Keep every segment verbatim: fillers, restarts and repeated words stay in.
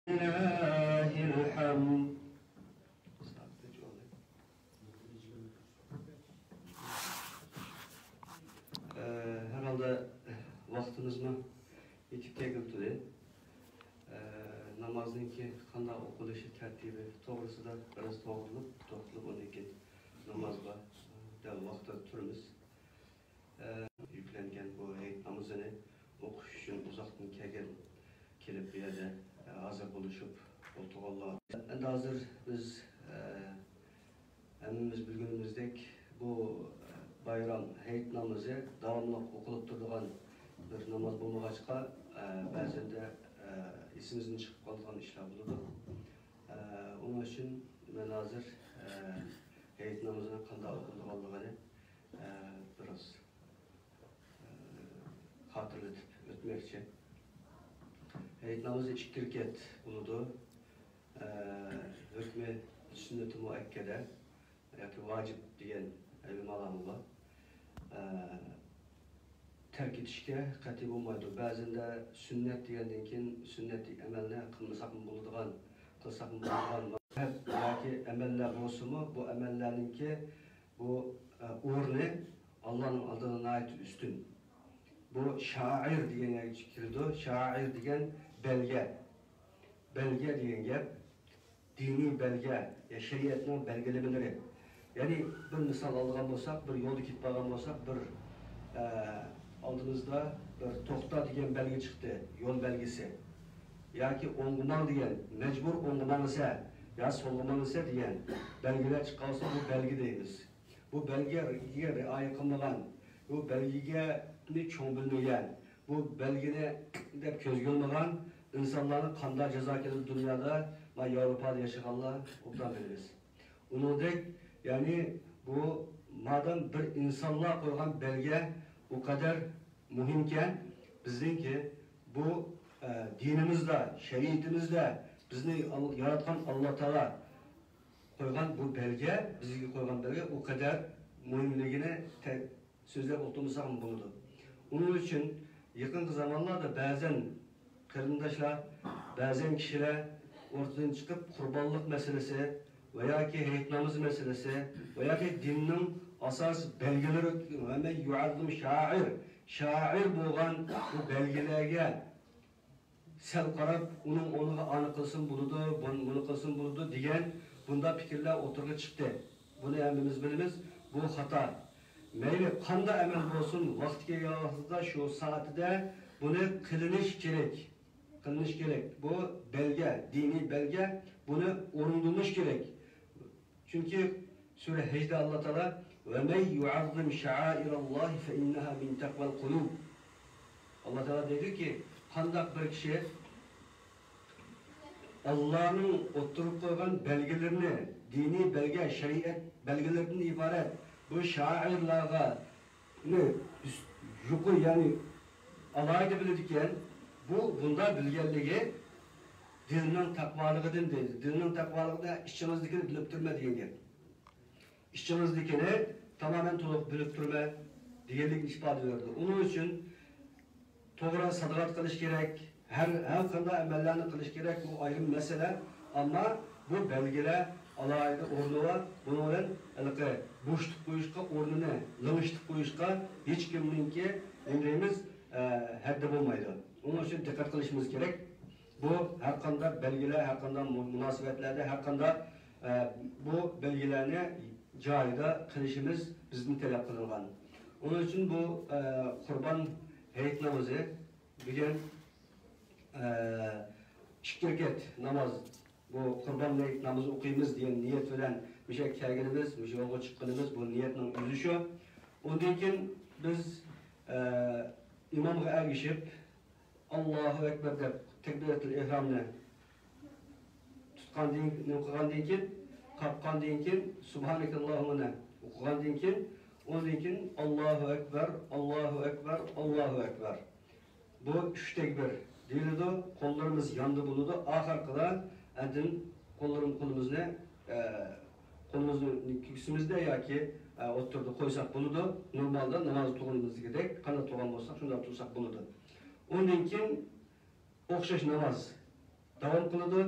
لله الحمد. ئە، ھەرھالدا ۋاقتىمىزمۇ يېتىپ كەلگىلى تۇردى. ئە، نامازنىڭكى قانداق ئوقۇلۇشى تەرتىپى توغرىسىدا بىراز توغرىلىپ، توختىلىپ، ئۇندىن كېيىن نامازغا دەل ۋاقتىدا تۇرىمىز. ئە، يۈكلەنگەن بۇ ھېيت نامىزىنى ئوقۇش ئۈچۈن ئۇزاقتىن كەلگەن، كېلىپ بۇ يەردە، ئە، ھازىر بولۇشۇپ ئولتۇرغانلار. ئەمدى ھازىر بىز، ئە، ھەممىمىز بىلگىنىمىزدەك، بۇ، ئە، بايرام ھېيت نامىزى داۋاملىق ئوقۇلۇپ تۇرىدىغان بىر ناماز بولمىغاچقا، ئە، بەزەندە، ئە، ئېسىمىزدىن چىقىپ قالىدىغان ئىشلار بولىدۇ. ئە، ئۇنىڭ ئۈچۈن مەن ھازىر، ئە، ھېيت نامىزىنىڭ قانداق ئوقۇلىدىغانلىقىنى، ئە، بىراز، ئە، خاتىرىلىتىپ ئۆتمەكچى. ھېيت نامىزى ئىككى رېكەت بولىدۇ. ئە، ھۆكمى سۈننىتى مۇئەككەدە ياكى ۋاجىپ دېگەن ئۆلىمالارمۇ بار. ئە، تەرك ئېتىشكە قەتئىي بولمايدۇ. بەزىدە سۈننەت دېگەندىن كېيىن سۈننەتلىك ئەمەلنى قىلمىساقمۇ بولىدىغان، قىلساقمۇ بولىدىغان مەزھەپ ياكى ئەمەللەر بولسىمۇ، بۇ ئەمەللەرنىڭكى بۇ، ئە، ئورنى ئاللانىڭ ئالدىدا ناھايىتى ئۈستۈن. بۇ شائىر دېگەنگە كىرىدۇ. شائىر دېگەن بەلگە. بەلگە دېگەن گەپ دىنىي بەلگە، يا شەرىئەتنىڭ بەلگىلىمىلىرى. يەنى بىر مىسال ئالىدىغان بولساق، بىر يولدا كېتىپ بارغان بولساق، بىر، ئە، ئالدىمىزدا بىر توختا دېگەن بەلگە چىقتى، يول بەلگىسى. ياكى ئوڭغا ماڭ دېگەن، مەجبۇر ئوڭغا ماڭىسەن يا سولغا ماڭىسەن دېگەن بەلگىلەر چىققان بولسا، بۇ بەلگە دەيمىز. بۇ بەلگىگە رىئايە قىلمىغان، بۇ بەلگىنى چوڭ بىلمىگەن، بۇ بەلگىنى دەپ كۆزگە ئىلمىغان ئىنسانلارنى قانداق جازا كېلىدۇ دۇنيادا، مانا ياۋروپادا ياشىغانلار ئوبدان بىلىمىز. ئۇنىڭدەك، يەنى بۇ مادام بىر ئىنسانلار قويغان بەلگە ئۇ قەدەر مۇھىمكەن، بىزنىڭكى بۇ، ئە، دىنىمىزدا، شەرىئىتىمىزدە بىزنى ئال-، ياراتقان ئاللا تائالا قويغان بۇ بەلگە، بىزگە قويغان بەلگە ئۇ قەدەر مۇھىملىكىنى تە-، سۆزلەپ ئولتۇرمىساقمۇ بولىدۇ. ئۇنىڭ ئۈچۈن يېقىنقى زامانلاردا بەزەن قېرىنداشلار، بەزەن كىشىلەر ئورتىدىن چىقىپ، قۇربانلىق مەسىلىسى ۋە ياكى ھېيت نامىزى مەسىلىسى ۋە ياكى دىننىڭ ئاساسىي بەلگىلىرى، ۋە مەن يۇئەززىم شائىر، شائىر بولغان بۇ بەلگىلەرگە سەل قاراپ، ئۇنىڭ ئورنىغا ئانى قىلسىمۇ بولىدۇ، بۇن-، بۇنى قىلسىمۇ بولىدۇ دېگەن بۇنداق پىكىرلەر ئوتتۇرىغا چىقتى. بۇنى ھەممىمىز بىلىمىز، بۇ خاتا. مەيلى قانداق ئەمەل بولسۇن، ۋاقتى كەلگەن ۋاقتىدا شۇ سائىتىدە بۇنى قىلىنىش كېرەك. قىلىنىش كېرەك. بۇ بەلگە، دىنىي بەلگە، بۇنى ئورۇندىلىنىش كېرەك. چۈنكى سۈرە ھەجدە ئاللا تائالا، «وَمَن يُعَظِّمْ شَعَائِرَ اللَّهِ فَإِنَّهَا مِن تَقْوَى الْقُلُوبِ.» ئاللا تائالا دەيدۇكى، قانداق بىر كىشى ئاللانىڭ ئوتتۇرىغا قويغان بەلگىلىرىنى، دىنىي بەلگە، شەرىئەت بەلگىلىرىدىن ئىبارەت بۇ شائىرلارغا يۇقىرى، يەنى ئالاھىدە بىلىدىكەن، بۇ بۇنداق بىلگەنلىكى دىلنىڭ تەقۋالىقىدىن دەيدۇ. دىلنىڭ تەقۋالىقىدا ئىچىڭىزدىكىنى بىلىپ تۇرىمەن دېگەن گەپ. ئىچىڭىزدىكىنى تامامەن تولۇق بىلىپ تۇرىمەن دېگەنلىكنى ئىپادىلەيدۇ. ئۇنىڭ ئۈچۈن توغرا ساداقەت قىلىش كېرەك، ھەر، ھەر قانداق ئەمەللەرنى قىلىش كېرەك، بۇ ئايرىم مەسىلە. ئەمما بۇ بەلگىلەر ئالاھىدە ئورنى بار. بۇنىڭ بىلەن ھېلىقى بوشىتىپ قويۇشقا، ئورنىنى لىڭشىتىپ قويۇشقا ھېچكىمنىڭكى، نېمە دەيمىز، ئە، ھەددى بولمايدۇ. ئۇنىڭ ئۈچۈن دىققەت قىلىشىمىز كېرەك. بۇ ھەر قانداق بەلگىلەر، ھەر قانداق مۇ-، مۇناسىۋەتلەردە، ھەر قانداق، ئە، بۇ بەلگىلەرنى جايىدا قىلىشىمىز بىزدىن تەلەپ قىلىنغان. ئۇنىڭ ئۈچۈن بۇ، ئە، قۇربان ھېيت نامىزى بۈگۈن، ئە، ئىككى رەكەت ناماز، بۇ قۇربان ھېيت نامىزى ئوقۇيمىز دېگەن نىيەت بىلەن مۇشۇ يەرگە كەلگىنىمىز، مۇشۇ يولغا چىققىنىمىز، بۇ نىيەتنىڭ ئۆزى شۇ. ئۇندىن كېيىن بىز، ئە، ئىمامغا ئەگىشىپ، ئاللاھۇ ئەكبەر دەپ تەكبىرەتۇل ئېھرامنى تۇتقاندىن، نېمە قىلغاندىن كېيىن، قاققاندىن كېيىن، سۇبھانەكەللاھۇممىنى ئوقۇغاندىن كېيىن، ئۇندىن كېيىن، ئاللاھۇ ئەكبەر، ئاللاھۇ ئەكبەر، ئاللاھۇ ئەكبەر. بۇ ئۈچ تەكبىر دېيىلىدۇ. قوللىرىمىز ياندا بولىدۇ. ئاخىرقىدا ئاندىن قوللىرىم-، قولىمىزنى، ئە، قولىمىزنى كۆكسىمىزدە ياكى، ئە، ئوتتۇرىدا قويساق بولىدۇ. نورمالدا ناماز تۇرغىنىمىزدىكىدەك قانداق تۇرغان بولساق، شۇنداق تۇرساق بولىدۇ. ئۇندىن كېيىن ئوخشاش ناماز. داۋام قىلىدۇ.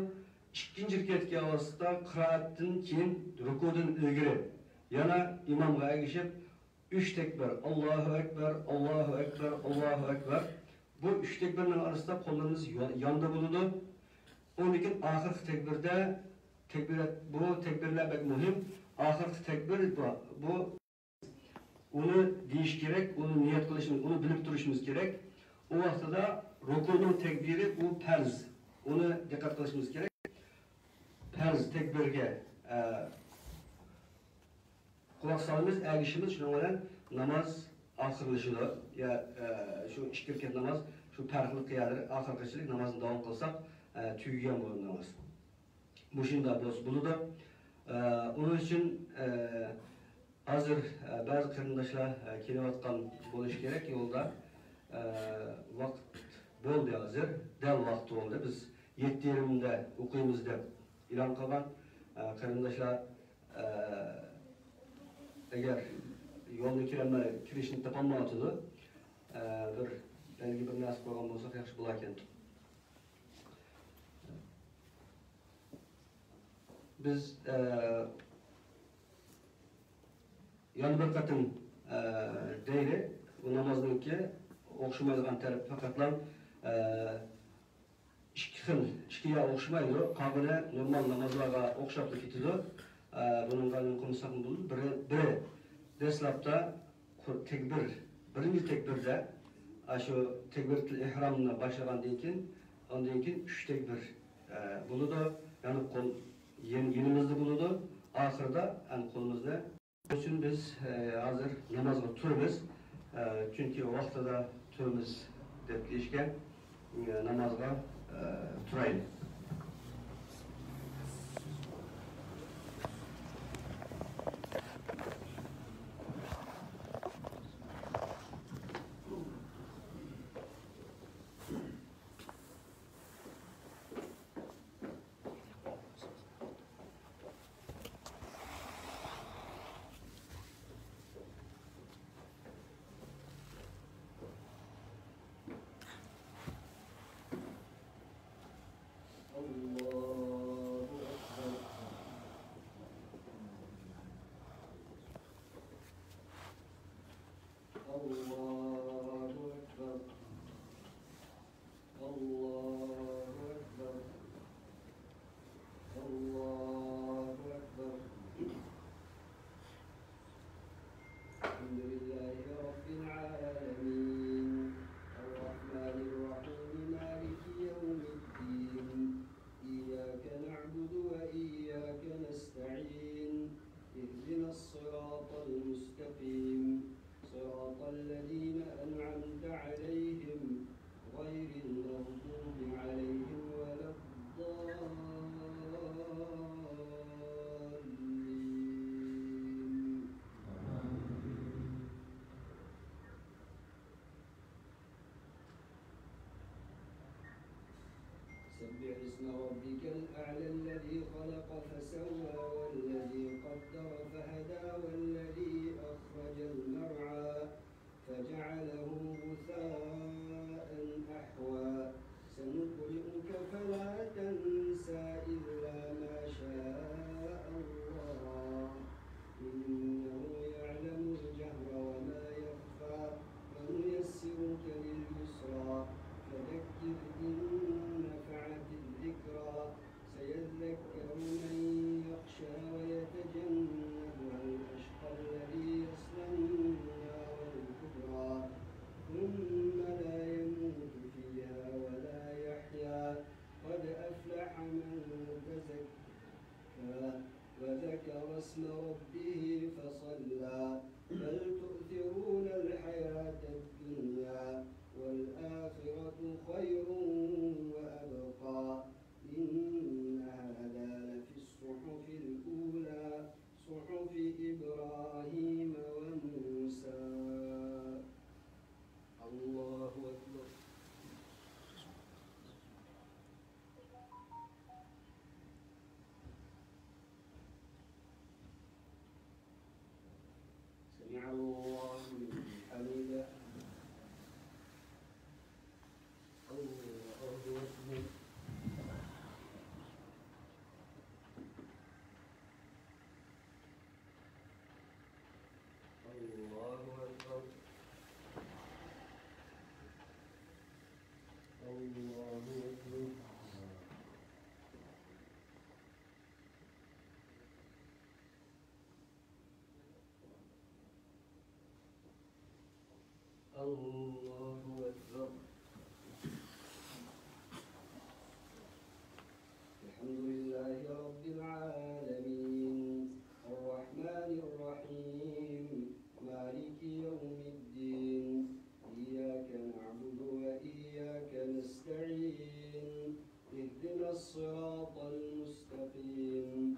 ئىككىنچى رەكەتكە ئاۋۋالسىدا قىرائەتتىن كېيىن رۇكۇدىن ئىلگىرى يەنە ئىمامغا ئەگىشىپ، ئۈچ تەكبىر، ئاللاھۇ ئەكبەر، ئاللاھۇ ئەكبەر، ئاللاھۇ ئەكبەر. بۇ ئۈچ تەكبىرنىڭ ئارىسىدا قوللىرىمىز يان-، ياندا بولىدۇ. ئۇندىن كېيىن ئاخىرقى تەكبىردە، تەكبىرات، بۇ تەكبىرلەر بەك مۇھىم. ئاخىرقى تەكبىر بۇ، بۇ ئۇنى دېيىش كېرەك، ئۇنى نىيەت قىلىشىمىز، ئۇنى بىلىپ تۇرۇشىمىز كېرەك. ئۇ ۋاقتىدا رۇكۇنىڭ تەكبىرى، ئۇ پەرز. ئۇنى دىققەت قىلىشىمىز كېرەك. پەرز تەكبىرگە، ئە، قۇلاق سالىمىز، ئەگىشىمىز، شۇنىڭ بىلەن ناماز ئاخىرلىشىدۇ. يا، ئە، شۇ ئىككى رەكەت ناماز، شۇ پەرقلىق يەرلىرى ئاخىرغىچىلىك نامازنى داۋام قىلساق، ئە، تۈگىگەن بولىدۇ ناماز. مۇشۇنداق بولسا بولىدۇ. ئە، ئۇنىڭ ئۈچۈن، ئە، ھازىر، ئە، بەزى قېرىنداشلار، ئە، كېلىۋاتقان بولۇشى كېرەك يولدا. ئە، ۋاقىت بولدى ھازىر، دەل ۋاقتى بولدى. بىز يەتتە يېرىمدە ئوقۇيمىز دەپ ئېلان قىلغان. ئە، قېرىنداشلار، ئە، ئەگەر يولنى كىرەلمەي، كىرىشنى تاپالمايۋاتىدۇ، ئە، بىر بەلگە بىر نەرسە قويغان بولساق ياخشى بولاركەن. بىز، ئە، يەنە بىر قېتىم، ئە، دەيلى، بۇ نامازنىڭكى ئوخشىمايدىغان تەرىپى پەقەتلا، ئە، ئىككى خىل، ئىككى يەر ئوخشىمايدۇ. قالغىنى نورمال نامازلارغا ئوخشاپلا كېتىدۇ. ئە، بۇنىڭغا نېمە قىلمىساقمۇ بولىدۇ. بىرى، بىرى، دەسلەپتە قۇر-، تەكبىر، بىرىنچى تەكبىردە، ئاشۇ تەكبىراتۇل ئېھرامنى باشلىغاندىن كېيىن، ئاندىن كېيىن ئۈچ تەكبىر، ئە، بولىدۇ. يەنى قول يەن-، يېنىمىزدا بولىدۇ. ئاخىرىدا، يەنى قولىمىزنى. شۇنىڭ ئۈچۈن بىز، ئە، ھازىر نامازغا تۇرىمىز. ئە، چۈنكى ۋاقتىدا تۇرىمىز دەپ دېيىشكەن، ئە، نامازغا، ئە، تۇرايلى. الله أكبر. الله أكبر. الله أكبر. الله أكبر. الحمد لله رب العالمين. الرحمن الرحيم. مالك يوم الدين. إياك نعبد وإياك نستعين. اهدنا الصراط المستقيم. صراط الذين أنعمت عليهم غير المغضوب عليهم ولا الضالين. سبح اسم ربك الأعلى الذي خلق فسوى والذي قدر فهدى والذي أخرج المرعى فجعله غثاء أحوى. سنقرئك فلا تنسى إلا ما شاء الله. إنه يعلم الجهر وما يخفى. ونيسرك لليسرى. فذكر إن نفعت الذكرى. سيذكر من يخشى ويتجنبها الأشقى الذي يصلى النار الكبرى. ثم لا يموت فيها ولا يحيا. قد أفلح من تزكى. وذكر اسم ربه فصلى. بل تؤثرون الحياة الدنيا والآخرة خير وأبقى. إن هذا لفي الصحف الأولى صحف إبراهيم وموسى. الله أكبر. سمع الله لمن حمده. الله أكبر. الله أكبر. الحمد لله رب العالمين. الرحمن الرحيم. مالك يوم الدين. إياك نعبد وإياك نستعين. اهدنا الصراط المستقيم.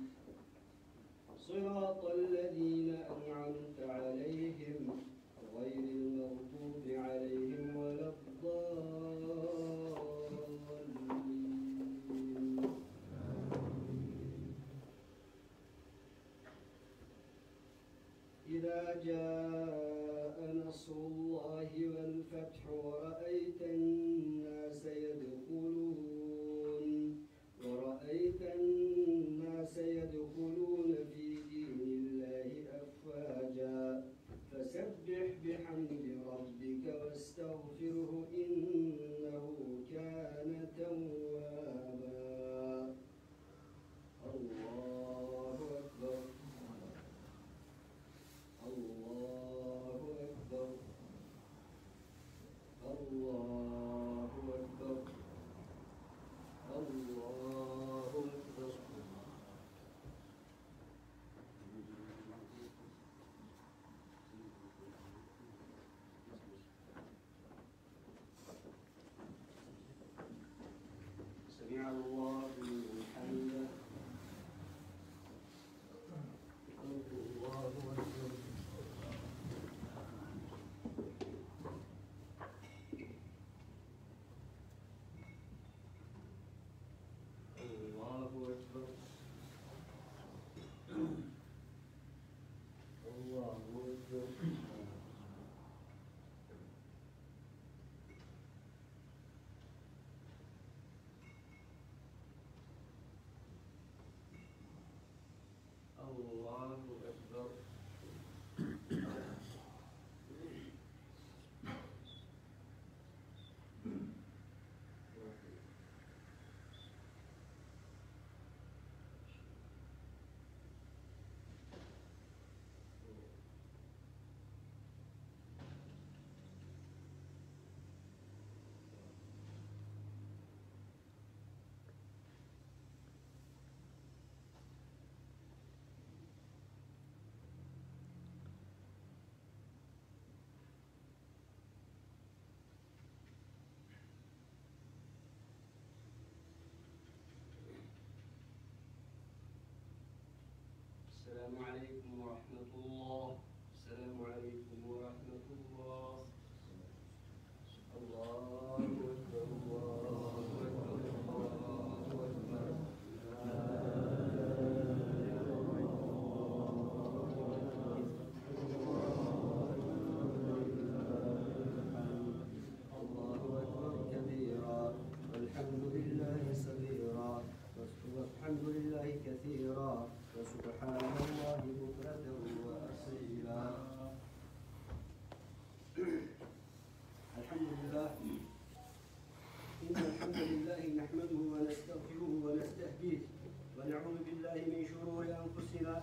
صراط الذين أنعمت عليهم غير المغضوب عليهم ولا الضالين. إذا جاء نصر الله والفتح ورأيت الناس يدخلون ورأيت الناس يدخلون في دين الله أفواجا فسبح بحمد ربك واستغفره إنه كان توابا. الله أكبر. الله أكبر. الله أكبر. الله أكبر. سمع الله لمن حمده. الله أكبر. الله أكبر. الله أكبر. الله أكبر. السلام عليكم ورحمة الله. السلام عليكم ورحمة الله. الله أكبر، الله أكبر، الله أكبر. لا إله إلا الله. الله أكبر كبيرا، والحمد لله كثيرا، والحمد لله كثيرا، وسبحان الله بكرة وأصيلا. الحمد لله. إن الحمد لله نحمده ونستغفره ونستهديه، ونعوذ بالله من شرور أنفسنا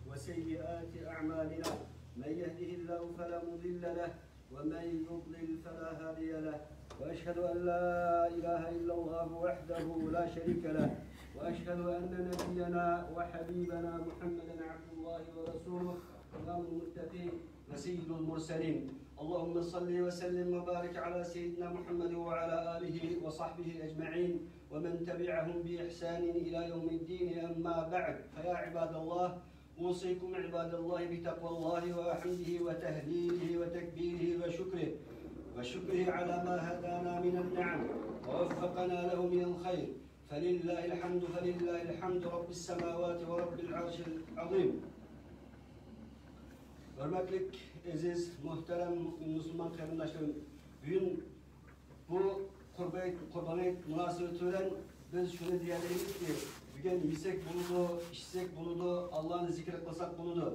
وسيئات أعمالنا. من يهده الله فلا مضل له، ومن يضلل فلا هادي له. وأشهد أن لا إله إلا الله وحده لا شريك له، وأشهد أن نبينا وحبيبنا محمدا عبد الله ورسوله، إمام المتقين وسيد المرسلين. اللهم صل وسلم وبارك على سيدنا محمد وعلى آله وصحبه أجمعين ومن تبعهم بإحسان إلى يوم الدين، أما بعد، فيا عباد الله، أوصيكم عباد الله بتقوى الله وحمده وتهليله وتكبيره وشكره، وشكره على ما هدانا من النعم ووفقنا له من الخير، فلله الحمد، فلله الحمد رب السماوات ورب العرش العظيم. ھۆرمەتلىك، ئەزىز، مۇھتەرەم مۇسۇلمان قېرىنداشلىرىم، بۈگۈن بۇ قۇربان ھېيت، قۇربان ھېيت مۇناسىۋىتى بىلەن بىز شۇنى دېيەلەيمىزكى، بۈگۈن يېسەك بولىدۇ، ئىچسەك بولىدۇ، ئاللانى زىكىر قىلساق بولىدۇ.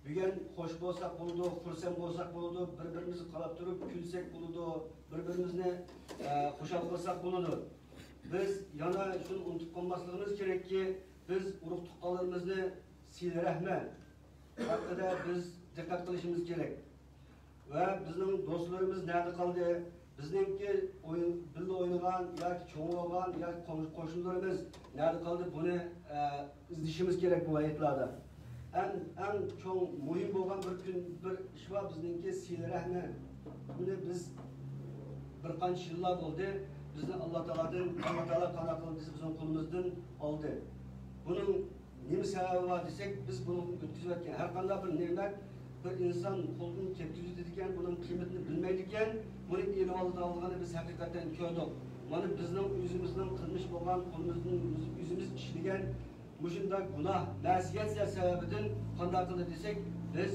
بۈگۈن خوش بولساق بولىدۇ، خۇرسەن بولساق بولىدۇ، بىر-بىرىمىزگە قاراپ تۇرۇپ كۈلسەك بولىدۇ، بىر-بىرىمىزنى، ئە، خۇشال قىلساق بولىدۇ. بىز يەنە شۇنى ئۇنتۇپ قالماسلىقىمىز كېرەككى، بىز ئۇرۇق-تۇغقانلىرىمىزنى سىلە رەھمى ھەققىدە بىز دىققەت قىلىشىمىز كېرەك. ۋە بىزنىڭ دوستلىرىمىز نەدە قالدى؟ بىزنىڭكى ئويۇن، بىللە ئوينىغان ياكى چوڭ بولغان ياكى قوش-، قوشنىلىرىمىز نەدە قالدى؟ بۇنى، ئە، ئىزدىشىمىز كېرەك بۇ ھاياتلاردا. ئەڭ، ئەڭ چوڭ مۇھىم بولغان بىر كۈن، بىر ئىش بار، بىزنىڭكى سىلە رەھمى. بۇنى بىز بىر قانچە يىللار بولدى، بىزنى ئاللا تائالادىن، ئاللا تائالا قانداق قىلىپ دېسە بىزنىڭ قولىمىزدىن ئالدى. بۇنىڭ نېمە سەۋەبى بار دېسەك، بىز بۇنى ئۆتكۈزۈۋەتكەن ھەر قانداق بىر نېمەت بىر ئىنسان قولىدىن كەتكۈزۈۋېتىدىكەن، بۇنىڭ قىممىتىنى بىلمەيدىكەن، بۇنى ئېلىۋالىدىغانلىقىنى بىز ھەقىقەتەن كۆردۇق. مانا بىزنىڭ ئۆزىمىزنىڭ قىلمىش بولغان، قولىمىزدىن ئۆز-، ئۆزىمىز ئىشلىگەن مۇشۇنداق گۇناھ، مەسىيەتلەر سەۋەبىدىن قانداق قىلدى دېسەك، بىز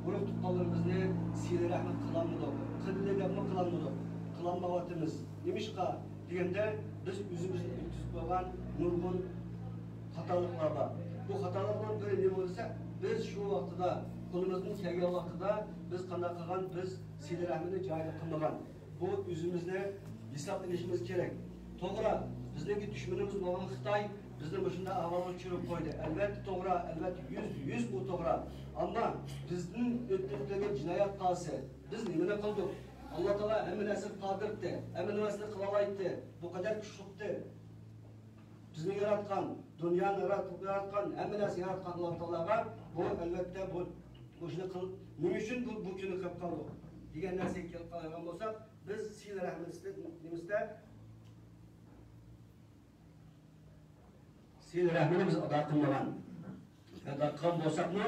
ئۇرۇق تۇغقانلىرىمىزنى سىلە رەھمەت قىلالمىدۇق، قىلدى دەپمۇ قىلالمىدۇق، قىلالمايۋاتىمىز. نېمىشقا دېگەندە، بىز ئۆزىمىزنى ئۆتكۈزۈپ قويغان نۇرغۇن خاتالىقلار بار. بۇ خاتالىقنىڭ بىرى نېمە دېسە، بىز شۇ ۋاقتىدا، قولىمىزدىن كەلگەن ۋاقتىدا بىز قانداق قىلغان؟ بىز سىلە رەھمىنى جايىدا قىلمىغان. بۇ ئۆزىمىزنى ھېسابلىنىشىمىز كېرەك. توغرا، بىزنىڭكى دۈشمىنىمىز بولغان خىتاي بىزنى مۇشۇنداق ئەھۋالغا چۈشۈرۈپ قويدى. ئەلۋەتتە توغرا، ئەلۋەتتە يۈزدە يۈز ئۇ توغرا. ئەمما بىزدىن ئۆتۈپ كەلگەن جىنايەت قالسا، بىز نېمىنى قىلدۇق؟ ئاللا تائالا ھەممە نەرسىگە قادىر ئىدى، ھەممە نەرسىنى قىلالايتتى. بۇ قەدەر كۈچلۈكتى. بىزنى ياراتقان، دۇنيانى يارات-، ياراتقان، ھەممە نەرسىنى ياراتقان ئاللا تائالاغا بۇ، ئەلۋەتتە، بۇ، بۇ ئىشنى قىل-، نېمە ئۈچۈن بۇ، بۇ كۈننى قىلىپ قالدۇق دېگەن نەرسىگە كېلىپ قالغان بولساق، بىز سىلە رەھمىمىزدە، نېمىسىدە، سىلە رەھمىنى بىز ئادا قىلمىغان. ئادا قىلغان بولساقمۇ،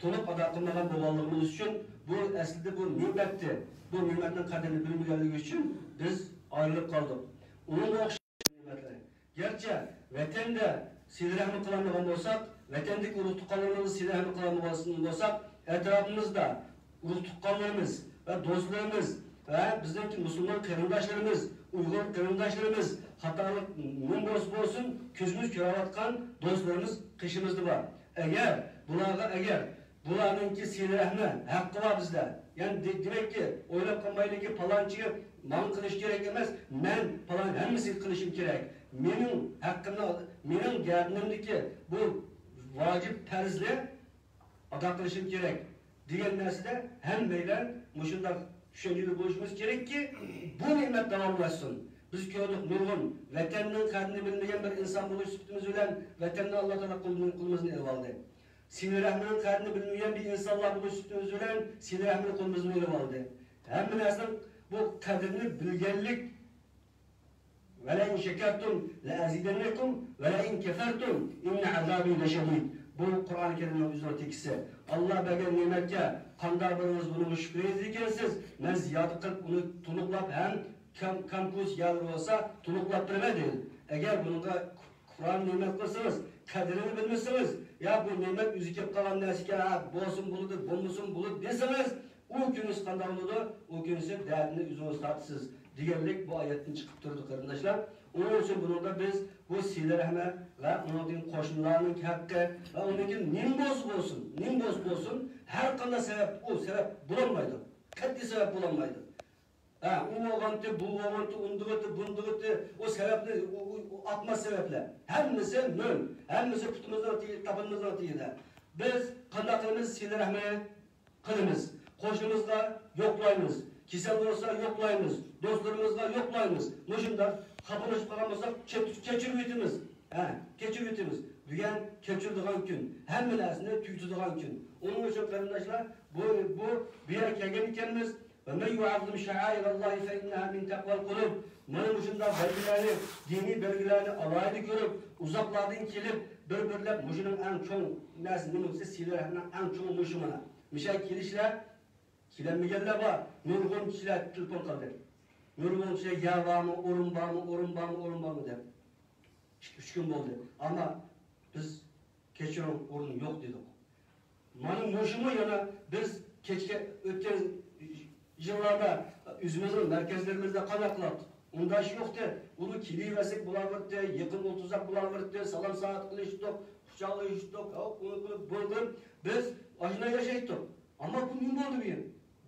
تولۇق ئادا قىلمىغان بولغانلىقىمىز ئۈچۈن، بۇ ئەسلىدە بۇ نېمەتتى. بۇ نېمەتنىڭ قەدرىنى بىلمىگەنلىكى ئۈچۈن بىز ئايرىلىپ قالدۇق. ئۇنىڭغا ئوخشاش نېمەتلەر. گەرچە ۋەتەندە سىلە رەھمى قىلالمىغان بولساق، ۋەتەندىكى ئۇرۇق تۇغقانلىرىمىزغا سىلە رەھمى قىلالمىغان بولساق، ئەتراپىمىزدا ئۇرۇق تۇغقانلىرىمىز ۋە دوستلىرىمىز ۋە بىزنىڭكى مۇسۇلمان قېرىنداشلىرىمىز، ئۇيغۇر قېرىنداشلىرىمىز قاتارلىق نېمە بولسا بولسۇن، كۆزىمىز كۆرۈۋاتقان دوستلىرىمىز قېشىمىزدا بار. ئەگەر بۇلارغا، ئەگەر بۇلارنىڭكى سىلە رەھمى ھەققى بار بىزدە. يەنى دې-، دېمەككى، ئويلاپ قالمايلىكى، پالانچىگە ماڭا قىلىش كېرەك ئەمەس، مەن پالان ھەممىسىگە قىلىشىم كېرەك. مېنىڭ ھەققىمنى، مېنىڭ گەردىنىمدىكى بۇ ۋاجىپ پەرزنى ئادا قىلىشىم كېرەك دېگەن نەرسىدە ھەممەيلەن مۇشۇنداق چۈشەنچىدە بولۇشىمىز كېرەككى، بۇ نېمەت داۋاملاشسۇن. بىز كۆردۇق، نۇرغۇن ۋەتەننىڭ قەدرىنى بىلمىگەن بىر ئىنسان بولۇش سۈپىتىمىز بىلەن ۋەتەننى ئاللا تائالا قولىمىزدىن، قولىمىزدىن ئېلىۋالدى. سىلە رەھمىنىڭ قەدرىنى بىلمىگەن بىر ئىنسانلار بولۇش سۈپىتىمىز بىلەن سىلە رەھمىنى قولىمىزدىن ئېلىۋالدى. ھەممە نەرسىنىڭ بۇ قەدرىنى بىلگەنلىك، ولئن شكرتم لأزيدنكم ولئن كفرتم إن عذابي لشديد. بۇ قۇرئان كەرىمنىڭ ئۆزىنىڭ تېكىستى. ئاللا بەرگەن نېمەتكە قانداق بىرىڭىز بۇنىڭغا شۈكرى ئېيتىدىكەنسىز، مەن زىيادە قىلىپ ئۇنى تونۇقلاپ ھەم كام-، كامكۇس يەرلىرى بولسا تونۇقلاپ بېرىمەن دېدى. ئەگەر بۇنىڭغا كۇپران نېمەت قىلسىڭىز، قەدرىنى بىلمىسىڭىز، يا بۇ نېمەت ئۆزى كېلىپ قالغان نەرسىكەن، ھە، بولسۇن بولىدۇ، بولمىسۇن بولىدۇ دېسىڭىز، ئۇ كۈنىسى قانداق بولىدۇ؟ ئۇ كۈنىسى دەردىنى ئۆزىڭىز تارتىسىز دېگەنلىك بۇ ئايەتتىن چىقىپ تۇرىدۇ، قېرىنداشلار. ئۇنىڭ ئۈچۈن بۇنىڭدا بىز بۇ سىلە رەھمە ۋە ئۇنىڭدىن قوشنىلارنىڭ ھەققى ۋە ئۇنىڭدىن نېمە بولسا بولسۇن، نېمە بولسا بولسۇن، ھەر قانداق سەۋەب، ئۇ سەۋەب بولالمايدۇ. قەتئىي سەۋەب بولالمايدۇ. ھە، ئۇ بولغانتى، بۇ بولغانتى، ئۇندىغىتى، بۇندىغىتى، ئۇ سەۋەبنى، ئۇ، ئۇ، ئۇ ئاتماس سەۋەبلەر. ھەممىسى نۆل. ھەممىسى پۇتىمىزنىڭ تېگى، تاپىنىمىزنىڭ تېگىدە. بىز قانداق قىلىمىز؟ سىلە رەھمى قىلىمىز. قوشنىمىزغا يوقلايمىز. كېسەل بولسا يوقلايمىز. دوستلىرىمىزغا يوقلايمىز. مۇشۇنداق خاپىلىشىپ قالغان بولساق، كەچ-، كەچۈرۈۋېتىمىز. ھە، كەچۈرۈۋېتىمىز. بۈگۈن كەچۈرىدىغان كۈن. ھەممە نەرسىنى تۈگىتىدىغان كۈن. ئۇنىڭ ئۈچۈن قېرىنداشلار، بۇ، بۇ، بۇ يەرگە كەلگەن ئىكەنمىز. ومن يعظم شعائر الله فإنها من تقوى القلوب. مانا مۇشۇنداق بەلگىلەرنى، دىنىي بەلگىلەرنى ئالاھىدە كۆرۈپ، ئۇزاقلاردىن كېلىپ، بىر-بىرلەپ مۇشۇنىڭ ئەڭ چوڭ نەرسە نېمە دېسە، سىلە رەھمىنىڭ ئەڭ چوڭى مۇشۇ مانا. مۇشۇ يەرگە كېلىشلەر، كېلەلمىگەنلەر بار. نۇرغۇن كىشىلەر تېلېفون قىلدى. نۇرغۇن كىشىلەر يەر بارمۇ، ئورۇن بارمۇ، ئورۇن بارمۇ، ئورۇن بارمۇ دەپ. ئىككى، ئۈچ كۈن بولدى. ئەمما بىز كەچۈرۈڭ، ئورۇن يوق دېدۇق. مانا مۇشۇمۇ يەنە بىز كەچكە ئۆتكەن يىللاردا ئۆزىمىزنىڭ مەركەزلىرىمىزدە قانداق قىلاتتۇق؟ ئۇنداق ئىش يوقتى. ئۇنى كېلىۋەرسەك بولۇۋېرەتتى، يېقىن ئولتۇرساق بولۇۋېرەتتى، سالام سائەت قىلىشتۇق، قۇچاقلىشىشتۇق، ھاۋ، ئۇنى قىلىپ، بۇنى قىلىپ، بىز ئاشۇنداق ياشايتتۇق. ئەمما بۇ نېمە بولدى بۈگۈن؟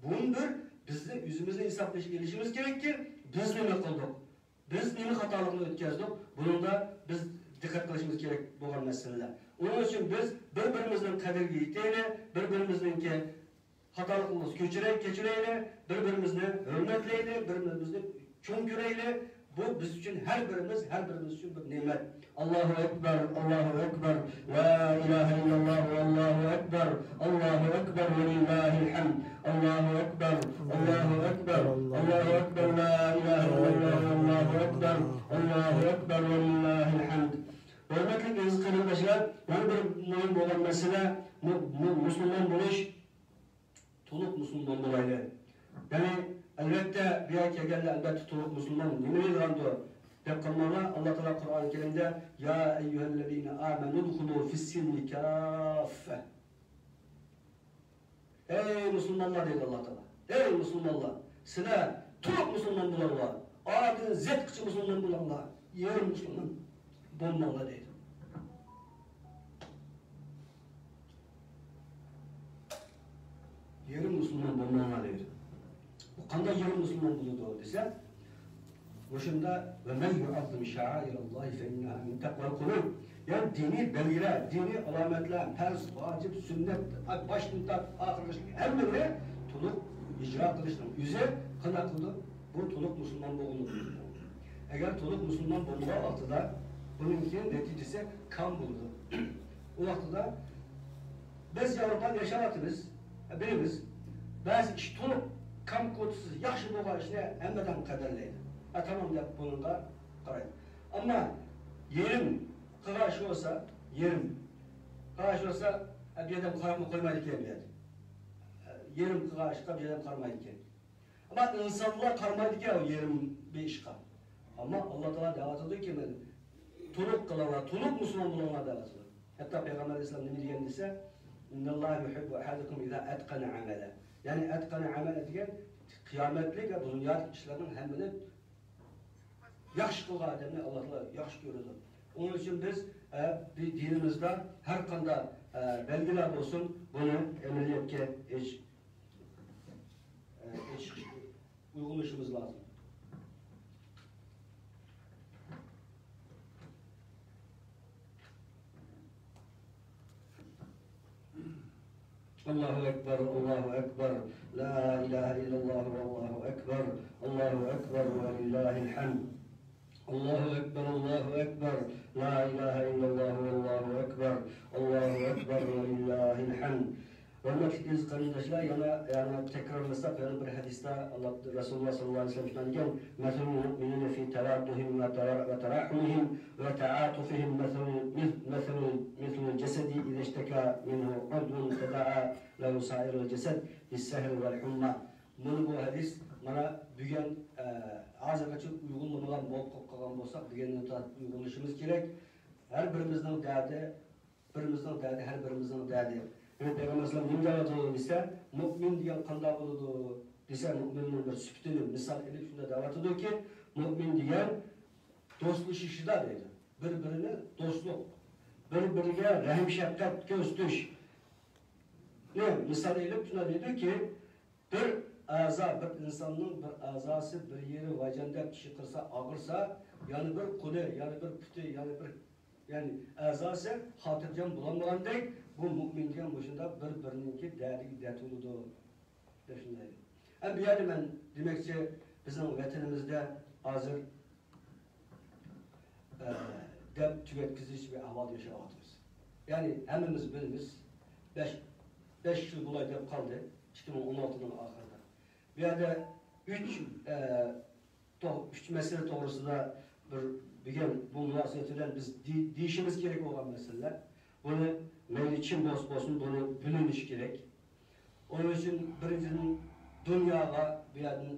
بۇنى بىر بىزنى ئۆزىمىزنى ھېسابلاش ئېلىشىمىز كېرەككى، بىز نېمە قىلدۇق؟ بىز نېمە خاتالىقنى ئۆتكەزدۇق؟ بۇنىڭدا بىز دىققەت قىلىشىمىز كېرەك بولغان مەسىلىلەر. ئۇنىڭ ئۈچۈن بىز بىر-بىرىمىزنىڭ قەدرىگە يېتەيلى، بىر-بىرىمىزنىڭكى خاتالىقىمىزنى كەچۈرەي-، كەچۈرەيلى، بىر-بىرىمىزنى ھۆرمەتلەيلى، بىر-بىرىمىزنى چوڭ كۆرەيلى. بۇ بىز ئۈچۈن، ھەر بىرىمىز، ھەر بىرىمىز ئۈچۈن بىر نېمەت. ئاللاھۇ ئەكبەر، ئاللاھۇ ئەكبەر، لا ئىلاھە ئىللاللاھ، ئاللاھۇ ئەكبەر، ئاللاھۇ ئەكبەر، ۋەلىللاھىل ھەمد. ئاللاھۇ ئەكبەر، ئاللاھۇ ئەكبەر، ئاللاھۇ ئەكبەر، لا ئىلاھە ئىللاللاھ، ئاللاھۇ ئەكبەر، ئاللاھۇ ئەكبەر، ۋەلىللاھىل ھەمد. ھۆرمەتلىك ئەزىز قېرىنداشلار، يەنە بىر مۇھىم بولغان مەسىلە، مۇ-، مۇ-، مۇسۇلمان بولۇش، تولۇق مۇسۇلمان بولايلى. يەنى، ئەلۋەتتە، بۇ يەرگە كەلگەندە، ئەلۋەتتە، تولۇق مۇسۇلمان نېمە دەيدىغاندۇ؟ دەپ قالماڭلار، ئاللا تائالا قۇرئان كەرىمدە، يا ئەييۇھەللەزىنە ئامەنۇ ئۇدخۇلۇ فىسسىلمى كاففە. ئەي مۇسۇلمانلار، دەيدۇ ئاللا تائالا. ئەي مۇسۇلمانلار، سىلەر تولۇق مۇسۇلمان بولۇڭلار. ئادىن زەتقىچە مۇسۇلمان بولۇڭلار. يېرىم مۇسۇلمان بولماڭلار، دەيدۇ. يېرىم مۇسۇلمان بولماڭلار، دەيدۇ. بۇ قانداق يېرىم مۇسۇلمان بولىدۇ دېسە، مۇشۇندا، «وَمَنْ يُعَظِّمْ شَعَائِرَ اللَّهِ فَإِنَّهَا مِنْ تَقْوَى الْقُلُوبِ.» يەنى دىنىي بەلگىلەر، دىنىي ئالامەتلەر، پەرز، ۋاجىپ، سۈننەت، باشتىن تارتىپ ئاخىرغىچە ھەممىنى تولۇق ئىجرا قىلىشنىڭ ئۆزى قانداق قىلىدۇ؟ بۇ تولۇق مۇسۇلمان بولغىنى. ئەگەر تولۇق مۇسۇلمان بولمىغان ۋاقتىدا بۇنىڭكى نەتىجىسى كام بولىدۇ. ئۇ ۋاقتىدا بىز ياۋروپادا ياشاۋاتىمىز، بىلىمىز. بەزى ئىش تولۇق كام كوتىسىز ياخشى بولغان ئىشنى ھەممە ئادەم قەدىرلەيدۇ. ھە، تامام دەپ بۇنىڭغا قارايدۇ. ئەمما يېرىم قىلغان ئىش بولسا، يېرىم قىلغان ئىش بولسا، ھە، بۇ ئادەم قاراپمۇ قويمايدىكەن بۇ يەردە. ھە، يېرىم قىلغان ئىشقا بۇ ئادەم قارىمايدىكەن. ئەمما ئىنسانلار قارىمايدىكەن ئۇ يېرىم بىر ئىشقا. ئەمما ئاللا تائالا دەۋاتىدۇكى، مەن تولۇق قىلىڭلار، تولۇق مۇسۇلمان بولۇڭلار دەۋاتىدۇ. ھەتتا پەيغەمبەر ئەلەيھىسسالام نېمە دېگەن دېسە، «إِنَّ اللَّهَ يُحِبُّ أَحَدَكُمْ إِذَا أَتْقَنَ عَمَلَهُ.» يەنى «أَتْقَنَ عَمَلَهُ» دېگەن قىيامەتلىك ۋە دۇنيادىكى ئىشلارنىڭ ھەممىنى ياخشى قىلغان ئادەمنى ئاللا تائالا ياخشى كۆرىدۇ. ئۇنىڭ ئۈچۈن بىز، ئە، بى-، دىنىمىزدا ھەر قانداق، ئە، بەلگىلەر بولسۇن، بۇنى ئەمەلىيەتكە ئېچ-، ئە، ئېچىش، ئۇيغۇنلىشىمىز لازىم. ئاللاھۇ ئەكبەر، ئاللاھۇ ئەكبەر، لا ئىلاھە ئىللەللاھۇ، ئاللاھۇ ئەكبەر، ئاللاھۇ ئەكبەر، ۋە لىللاھىل ھەمد. ئاللاھۇ ئەكبەر، ئاللاھۇ ئەكبەر، لا ئىلاھە ئىللەللاھۇ، ئاللاھۇ ئەكبەر، ئاللاھۇ ئەكبەر، ۋە لىللاھىل ھەمد. ھۆرمەتلىك ئەزىز قېرىنداشلار، يەنە، يەنە تەكرارلىساق، يەنە بىر ھەدىستە ئاللا، رەسۇلۇللا ساللاللاھۇ ئەلەيھى ۋەسەللەم شۇنداق دېگەن، «مَثَلُ الْمُؤْمِنِينَ فِي تَوَادُّهِمْ وَتَرَا-، وَتَرَاحُمِهِمْ وَتَعَاطُفِهِمْ مَثَلُ، مِثْ-، مَثَلُ، مَثَلُ الْجَسَدِ إِذَا اشْتَكَى مِنْهُ عُضْوٌ تَدَاعَى لَهُ سَائِرُ الْجَسَدِ بِالسَّهَرِ وَالْحُمَّى.» مانا بۇ ھەدىس، مانا بۈگۈن، ئە، ھازىرغىچە ئۇيغۇنلىمىغان بولۇپ قالغان بولساق، بۈگۈندىن تارتىپ ئۇيغۇنلىشىمىز كېرەك. ھەر بىرىمىزنىڭ دەردى، بىرىمىزنىڭ دەردى، ھەر بىرىمىزنىڭ دەردى. يەنى پەيغەمبەر ئەلەيھىسسالام نېمە دەۋاتىدۇ دېسە، مۇئمىن دېگەن قانداق بولىدۇ دېسە، مۇئمىننىڭ بىر سۈپىتىنى مىسال ئېلىپ شۇنداق دەۋاتىدۇكى، مۇئمىن دېگەن دوستلىشىشىدا دەيدۇ. بىر-بىرىنى دوستلۇق، بىر-بىرىگە رەھىم-شەپقەت كۆرسىتىشنى مىسال ئېلىپ شۇنداق دەيدۇكى، بىر ئەزا، بىر ئىنساننىڭ بىر ئەزاسى، بىر يېرى ۋايجان دەپ چىقىرسا، ئاغرىسا، يەنە بىر قولى، يەنە بىر پۇتى، يەنە بىر، يەنى ئەزاسى خاتىرجەم بولالمىغاندەك، بۇ مۇئمىن دېگەن مۇشۇنداق بىر-بىرىنىڭكى دەردىگە دەرد بولىدۇ، دەپ شۇنداق دەيدۇ. ئەمدى بۇ يەردە مەن دېمەكچى، بىزنىڭ ۋەتىنىمىزدە ھازىر ئە، دەپ تۈگەتكۈزۈش بىر ئەھۋالدا ياشاۋاتىمىز. يەنى ھەممىمىز بىلىمىز، بەش، بەش يىل بولاي دەپ قالدى، ئىككى مىڭ ئون ئالتىنىڭ ئاخىرىدا. بۇ يەردە ئۈچ، ئە، تو-، ئۈچ مەسىلە توغرىسىدا بىر، بۈگۈن بۇ مۇناسىۋەت بىلەن بىز دېي-، دېيىشىمىز كېرەك بولغان مەسىلىلەر. بۇنى مەيلى چىن بولسا بولسۇن، بۇنى بىلىنىشى كېرەك. ئۇنىڭ ئۈچۈن بىرىنچىدىن دۇنياغا بۇ يەردىن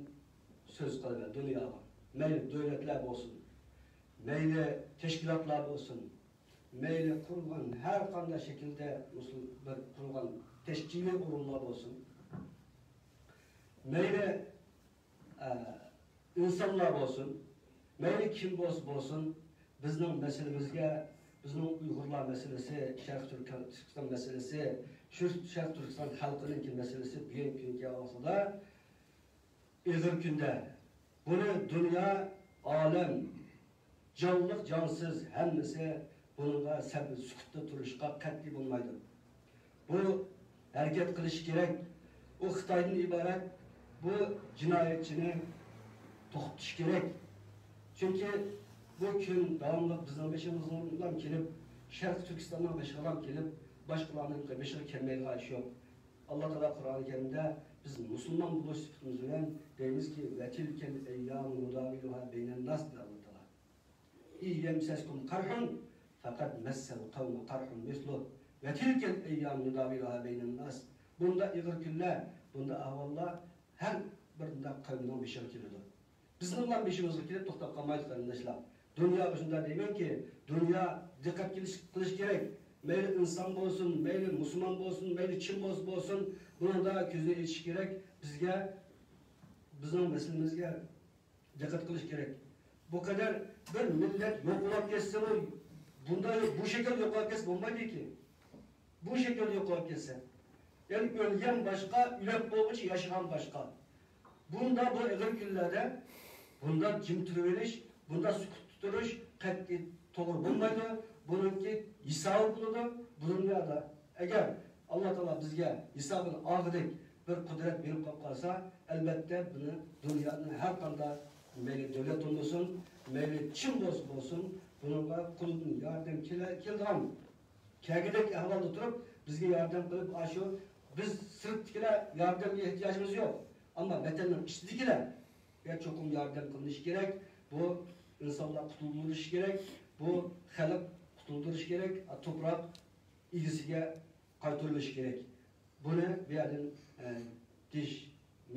سۆز قىلىمەن، دۇنياغا. مەيلى دۆلەتلەر بولسۇن، مەيلى تەشكىلاتلار بولسۇن، مەيلى قۇرۇلغان ھەر قانداق شەكىلدە مۇسۇل-، بىر قۇرۇلغان تەشكىلىي ئورۇنلار بولسۇن، مەيلى، ئە، ئىنسانلار بولسۇن، مەيلى كىم بولسا بولسۇن، بىزنىڭ مەسىلىمىزگە، بىزنىڭ ئۇيغۇرلار مەسىلىسى، شەرقىي تۈركىستان مەسىلىسى، شۇ شەرقىي تۈركىستان خەلقىنىڭكى مەسىلىسى بۈگۈنكى كۈنگە كەلگەن ۋاقتىدا ئېغىر كۈندە. بۇنى دۇنيا، ئالەم، جانلىق، جانسىز ھەممىسى بۇنىڭغا سەبىت سۈكۈتتە تۇرۇشقا قەتئىي بولمايدۇ. بۇ ھەرىكەت قىلىشى كېرەك. بۇ خىتايدىن ئىبارەت بۇ جىنايەتچىنى توختىتىش كېرەك. چۈنكى بۇ كۈن داۋاملىق بىزنىڭ بېشىمىزغا كېلىپ، شەرقىي تۈركىستاننىڭ بېشىغا كېلىپ، باشقىلارنىڭ بېشىغا كەلمەيدىغان ئىش يوق. ئاللا تائالا قۇرئان كەرىمدە بىز مۇسۇلمان بولۇش سۈپىتىمىز بىلەن دەيمىزكى، «وتلك الأيام نداولها بين الناس» دېدى ئاللا تائالا. «إن يمسسكم قرح فقد مس القوم قرح مثله وتلك الأيام نداولها بين الناس». بۇنداق ئېغىر كۈنلەر، بۇنداق ئەھۋاللار ھەر بىر بۇنداق قەۋمنىڭ بېشىغا كېلىدۇ. بىزنىڭلا بېشىمىزغا كېلىپ توختاپ قالمايدۇ، قېرىنداشلار. دۇنياغا شۇنداق دەيمەنكى، دۇنيا دىققەت قىلىش، قىلىش كېرەك. مەيلى ئىنسان بولسۇن، مەيلى مۇسۇلمان بولسۇن، مەيلى چىن بولسا بولسۇن، بۇنىڭدا كۆزنى ئېچىش كېرەك. بىزگە، بىزنىڭ مەسىلىمىزگە دىققەت قىلىش كېرەك. بۇ قەدەر بىر مىللەت يوقىلاپ كەتسىمۇ، بۇنداق، بۇ شەكىلدە يوقاپ كەتسە بولمايدۇكى. بۇ شەكىلدە يوقاپ كەتسە، يەنى ئۆلگەن باشقا، ئۆلۈپ بولغۇچە ياشىغان باشقا. بۇنداق بۇ ئېغىر كۈنلەردە بۇنداق جىم تۇرۇۋېلىش، بۇنداق سۈكۈتتە تۇرۇش قەتئىي توغرا بولمايدۇ. بۇنىڭكى ھېسابى بولىدۇ بۇ دۇنيادا. ئەگەر ئاللا تائالا بىزگە ھېسابىنى ئالغۇدەك بىر قۇدرەت بېرىپ قويۇپ قالسا، ئەلۋەتتە بۇنى دۇنيانىڭ ھەر قانداق، مەيلى دۆلەت بولمىسۇن، مەيلى چىن بولسا بولسۇن، بۇنىڭغا قولىدىن ياردەم كېلە-، كېلىدىغان كەلگۈدەك ئەھۋالدا تۇرۇپ، بىزگە ياردەم قىلىپ، ئاشۇ بىز سىرتتىكىلەر ياردەمگە ئېھتىياجىمىز يوق. ئەمما ۋەتەننىڭ ئىچىدىكىلەرگە چوقۇم ياردەم قىلىنىشى كېرەك. بۇ ئىنسانلار قۇتۇلدۇرۇلۇشى كېرەك. بۇ خەلق قۇتۇلدۇرۇشى كېرەك. توپراق ئىگىسىگە قايتۇرۇلۇشى كېرەك. بۇنى بۇ يەردىن، ئە، دېيىش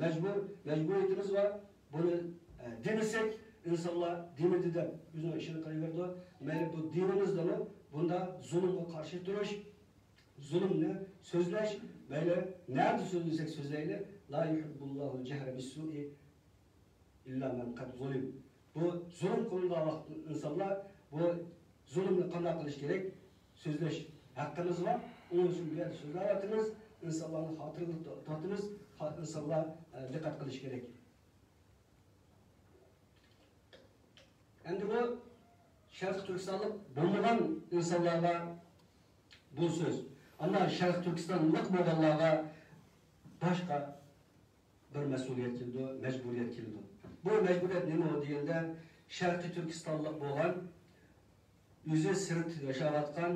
مەجبۇر، مەجبۇرىيىتىمىز بار. بۇنى، ئە، دېمىسەك، ئىنسانلار دېمىدى دەپ ئۆزىنىڭ ئىشىنى قىلىۋېرىدۇ. مەيلى بۇ دىنىمىزدىمۇ بۇنداق زۇلۇمغا قارشى تۇرۇش، زۇلۇمنى سۆزلەش، مەيلى نەدە سۆزلىسەك سۆزلەيلى، لا يۇھىببۇللاھۇل جەھرە بىسسۇئى ئىللا مەن قەد زۇلىم. بۇ زۇلۇم قىلىنغان ۋاقىتتا ئىنسانلار بۇ زۇلۇمنى قانداق قىلىش كېرەك؟ سۆزلەش ھەققىمىز بار. ئۇنىڭ ئۈچۈن بۇ يەردە سۆزلەۋاتىمىز. ئىنسانلارنى خاتىرىلىك تۇتۇۋاتىمىز. خا-، ئىنسانلار، ئە، دىققەت قىلىشى كېرەك. ئەمدى بۇ شەرقىي تۈركىستانلىق بولمىغان ئىنسانلارغا بۇ سۆز. ئەمما شەرقىي تۈركىستانلىق بولغانلارغا باشقا بىر مەسئۇلىيەت كېلىدۇ، مەجبۇرىيەت كېلىدۇ. بۇ مەجبۇرىيەت نېمە دېگەندە، شەرقىي تۈركىستانلىق بولغان، ئۆزى سىرت ياشاۋاتقان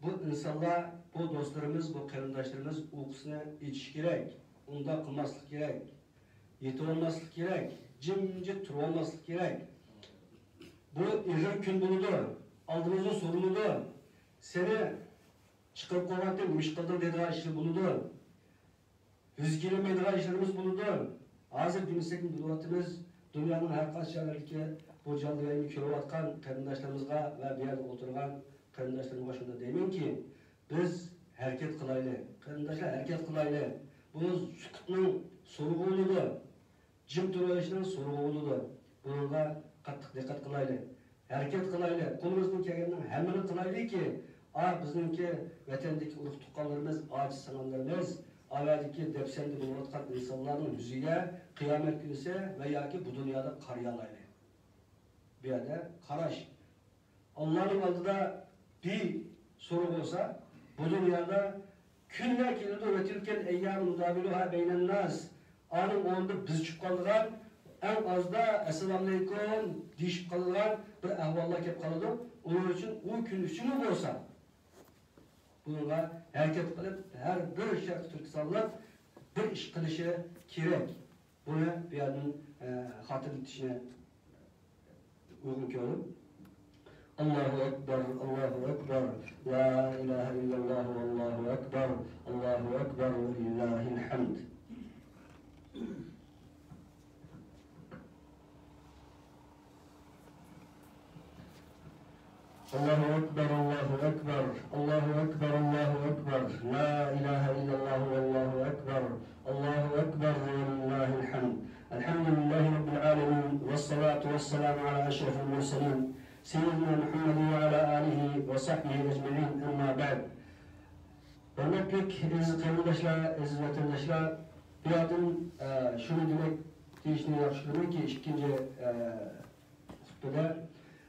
بۇ ئىنسانلار، بۇ دوستلىرىمىز، بۇ قېرىنداشلىرىمىز ئۇيقۇسىنى ئېچىش كېرەك، ئۇنداق قىلماسلىق كېرەك، يېتىۋالماسلىق كېرەك، جىمجىت تۇرۇۋالماسلىق كېرەك. بۇ ئېغىر كۈن بولىدۇ، ئالدىمىزدىن سورىلىدۇ. سېنى چىقىرىپ قويۇۋاتىمەن، نېمە ئىش قىلدىڭ دەيدىغان ئىشلار بولىدۇ. يۈز كېلەلمەيدىغان ئىشلىرىمىز بولىدۇ. ھازىر دېمىسەكمۇ بىلىۋاتىمىز، دۇنيانىڭ ھەر قايسى جايلىرىدىكى بۇ جانلىق يايىننى كۆرۈۋاتقان قېرىنداشلىرىمىزغا ۋە بۇ يەردە ئولتۇرغان قېرىنداشلىرىمغا شۇنداق دەيمەنكى، بىز ھەرىكەت قىلايلى. قېرىنداشلار، ھەرىكەت قىلايلى. بۇ سۈكۈتنىڭ سورىقى بولىدۇ. جىم تۇرۇۋېلىشنىڭ سورىقى بولىدۇ. بۇنىڭغا قاتتىق دىققەت قىلايلى. ھەرىكەت قىلايلى. قولىمىزدىن كەلگەننىڭ ھەممىنى قىلايلىكى، ئا، بىزنىڭكى ۋەتەندىكى ئۇرۇق-تۇغقانلىرىمىز، ئاجىز-ساراڭلىرىمىز، ئا، ۋەدىكى دەپسەندە بولۇۋاتقان ئىنسانلارنىڭ يۈزىگە قىيامەت كۈنىسى ۋە ياكى بۇ دۇنيادا قارىيالايلى. بۇ يەردە قاراش. ئاللانىڭ ئالدىدا بىر سورۇن بولسا، بۇ دۇنيادا كۈنلەر كېلىدۇ، «وتلك الأيام نداولها بين الناس». ئانىڭ ئورنىدا بىز چۈشۈپ قالىدىغان، ئەڭ ئازدا «ئەسسالامۇئەلەيكۇم» دېيىشىپ قالىدىغان بىر ئەھۋاللار كېلىپ قالىدۇ. ئۇنىڭ ئۈچۈن ئۇ كۈن ئۈچۈنمۇ بولسا، بۇنىڭغا ھەرىكەت قىلىپ، ھەر بىر شەرقىي تۈركىستانلىق بىر ئىش قىلىشى كېرەك. بۇنى بۇ يەردىن، ئە، خاتىرىلىتىشنى ئۇيغۇن كۆرۈپ. الله أكبر، الله أكبر، لا إله إلا الله والله أكبر، الله أكبر ولله الحمد. الله أكبر، الله أكبر، الله أكبر، الله أكبر، لا إله إلا الله والله أكبر، الله أكبر ولله الحمد. الحمد لله رب العالمين، والصلاة والسلام على أشرف المرسلين، سيدنا محمد وعلى آله وصحبه أجمعين، أما بعد. ھۆرمەتلىك ئەزىز قېرىنداشلار، ئەزىز ۋەتەنداشلار، بۇ يەردىن، ئە، شۇنى دېمەك، دېيىشنى ياخشى كۆرىمەنكى، ئىككىنچى، ئە، خۇتبىدە،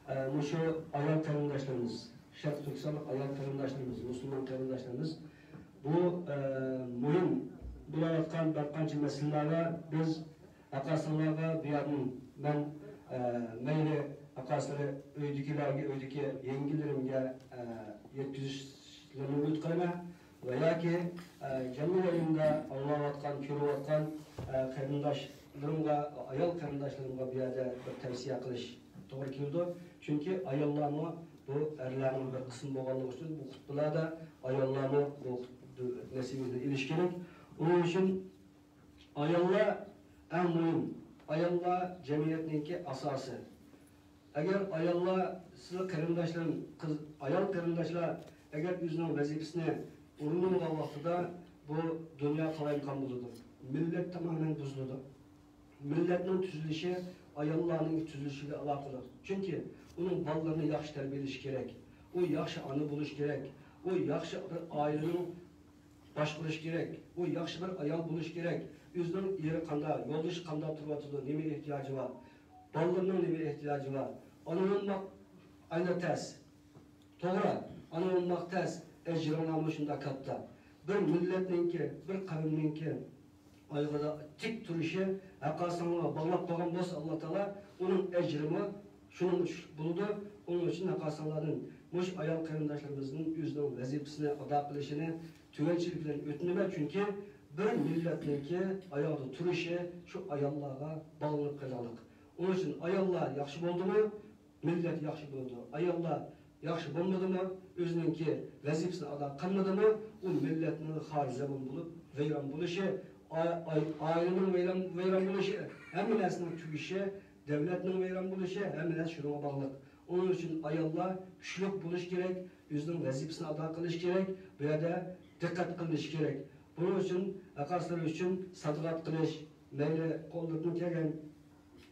ئە، مۇشۇ ئايال قېرىنداشلىرىمىز، شەرقىي تۈركىستانلىق ئايال قېرىنداشلىرىمىز، مۇسۇلمان قېرىنداشلىرىمىز بۇ، ئە، مۇھىم بولاۋاتقان بىر قانچە مەسىلىلەرگە بىز ئاقاسىلەرگە بۇ يەردىن مەن، ئە، مەيلى ئاقاسىلەر ئۆيدىكىلەرگە، ئۆيدىكى يەڭگىلىرىمگە، ئە، يەتكۈزۈشلىرىنى ئۈمىد قىلىمەن. ۋە ياكى، ئە، جەمئىي يايلىمدا ئاڭلاۋاتقان، كۆرۈۋاتقان، ئە، قېرىنداشلىرىمغا، ئايال قېرىنداشلىرىمغا بۇ يەردە بىر تەۋسىيە قىلىش توغرا كېلىدۇ. چۈنكى ئاياللارمۇ بۇ ئەرلەرنىڭ بىر قىسمى بولغانلىقى ئۈچۈن بۇ خۇتبىلاردا ئاياللارمۇ بۇ نەسىبىنى ئېلىشى كېرەك. ئۇنىڭ ئۈچۈن ئاياللار ئەڭ مۇھىم. ئاياللار جەمئىيەتنىڭكى ئاساسى. ئەگەر ئاياللار، سىزنىڭ قېرىنداشلىرىم، قىز، ئايال قېرىنداشلار ئەگەر ئۆزىنىڭ ۋەزىپىسىنى ئورۇندىمىغان ۋاقتىدا بۇ دۇنيا قالايمىقان بولىدۇ. مىللەت تامامەن بۇزۇلىدۇ. مىللەتنىڭ تۈزۈلۈشى ئاياللارنىڭ تۈزۈلۈشىگە ئالاقىلىق. چۈنكى ئۇنىڭ بالىلىرىنى ياخشى تەربىيەلىشى كېرەك. ئۇ ياخشى ئانا بولۇشى كېرەك. ئۇ ياخشى بىر ئائىلىنىڭ باشقۇرۇشى كېرەك. ئۇ ياخشى بىر ئايال بولۇشى كېرەك. ئۆزىنىڭ ئېرى قانداق، يولدىشى قانداق تۇرۇۋاتىدۇ، نېمە ئېھتىياجى بار، بالىلىرىنىڭ نېمە ئېھتىياجى بار. ئانا بولماق ئاينا تەس. توغرا، ئانا بولماق تەس، ئەجرىڭلارمۇ شۇنداق كاتتا. بىر مىللەتنىڭكى، بىر قەۋمنىڭكى ئايىغىدا تىك تۇرۇشى، ھەققاسىڭلارغا باغلاپ قويغان بولسا ئاللا تائالا، ئۇنىڭ ئەجرىمۇ شۇنىڭغا چۈشلۈك بولىدۇ. ئۇنىڭ ئۈچۈن ھەققاسىڭلاردىن مۇشۇ ئايال قېرىنداشلىرىمىزنىڭ ئۆزىنىڭ ۋەزىپىسىنى ئادا قىلىشىنى تۆۋەنچىلىك بىلەن ئۆتۈنىمەن. چۈنكى بىر مىللەتنىڭكى ئاياغدا تۇرۇشى شۇ ئاياللارغا باغلىنىپ قېلىدىغانلىق. ئۇنىڭ ئۈچۈن ئاياللار ياخشى بولدىمۇ، مىللەت ياخشى بولىدۇ. ئاياللار ياخشى بولمىدىمۇ، ئۆزىنىڭكى ۋەزىپىسىنى ئادا قىلمىدىمۇ، ئۇ مىللەتنىڭ خارىزەبۇن بولۇپ ۋەيران بولۇشى، ئا-، ئاي-، ئائىلىنىڭ ۋەيران، ۋەيران بولۇشى، ھەممە نەرسىنىڭ تۈگىشى، دۆلەتنىڭ ۋەيران بولۇشى، ھەممە نەرسە شۇنىڭغا باغلىق. ئۇنىڭ ئۈچۈن ئاياللار كۈچلۈك بولۇشى كېرەك، ئۆزىنىڭ ۋەزىپىسىنى ئادا قىلىشى كېرەك، بۇ يەردە دىققەت قىلىنىشى كېرەك. بۇنىڭ ئۈچۈن ئاقاسلىرى ئۈچۈن سادىقات قىلىش، مەيلى قوللىرىدىن كەلگەن